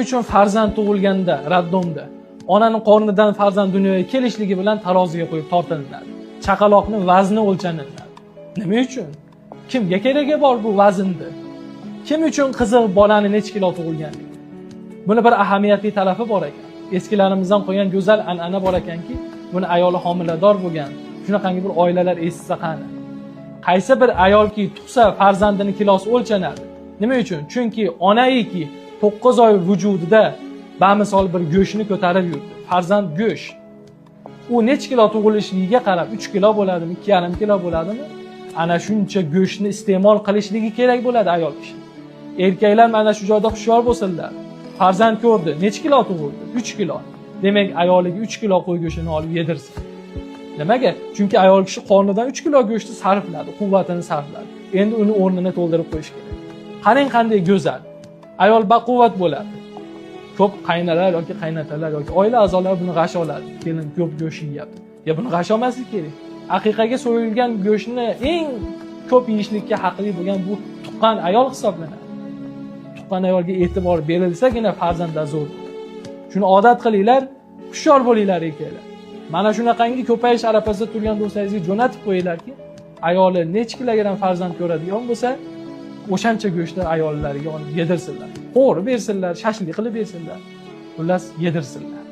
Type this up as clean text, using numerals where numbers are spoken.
Uchun farzand tug'ilganda роддом da onani qornidan farzand dunyoga kelishligi bilan taroziga qo'yib tortilinadi. Chaqaloqni vazni o'lchaniladi. Nima uchun? Kimga keragi bor bu vaznni? Kim uchun qiziq bolani necha kilo tug'ilganligi? Buni bir ahamiyatli tarafi bor ekan. Eskilarimizdan qolgan go'zal an'ana bor ekanki, buni ayoli homilador bo'lgan shunaqangi bir oilalar eshitsa qani. Qaysi bir ayolki tug'sa, farzandini kilosi o'lchanadi. Nima uchun? Chunki onaiki 9 oy vujudida bamisol bir go'shtni ko'tarib yurdi. Farzand go'sht. U necha kilo tug'ilishligiga qarab 3 kilo bo'ladimi, 2,5 kilo bo'ladimi? Ana shuncha go'shtni iste'mol qilishligi kerak bo'ladi ayol kishi. Erkaklar mana shu joyda hushyor bo'lsinlar. Farzand ko'rdi, necha kilo tug'ildi? 3 kilo. Demak, ayoliga 3 kilo qo'y go'shtini olib yedirsin. Nimaga? Chunki ayol kishi qornidan 3 kilo go'shtni sarfladi, quvvatini sarfladi. Endi uni o'rnini to'ldirib qo'yish kerak. Qarang, qanday go'zal. Ayol baquvvat bo'ladi. Ko'p qaynalar yoki qaynatalar yoki oila a'zolari buni g'ash oladi. Kelin ko'p go'sht yeyapti. Ya buni g'ash olmaslik kerak. Aqiqaga so'yilgan go'shtni eng ko'p yeyishlikka haqli bo'lgan bu tuqqan ayol hisoblanadi. Tuqqan ayolga e'tibor berilsagina farzandlar zo'r bo'ladi. Shuni odat qilinglar, hushyor bo'linglar, erkaklar. Mana shunaqangi ko'payish arafasida turgan do'stlaringizga jo'natib qo'yinglarki, ayoli necha kilogramm farzand ko'radigan bo'lsa, o'shancha go'shtni ayollariga olib yedirsinlar. Qo'rib bersinlar, shashlik qilib bersinlar. Xullas, yedirsinlar.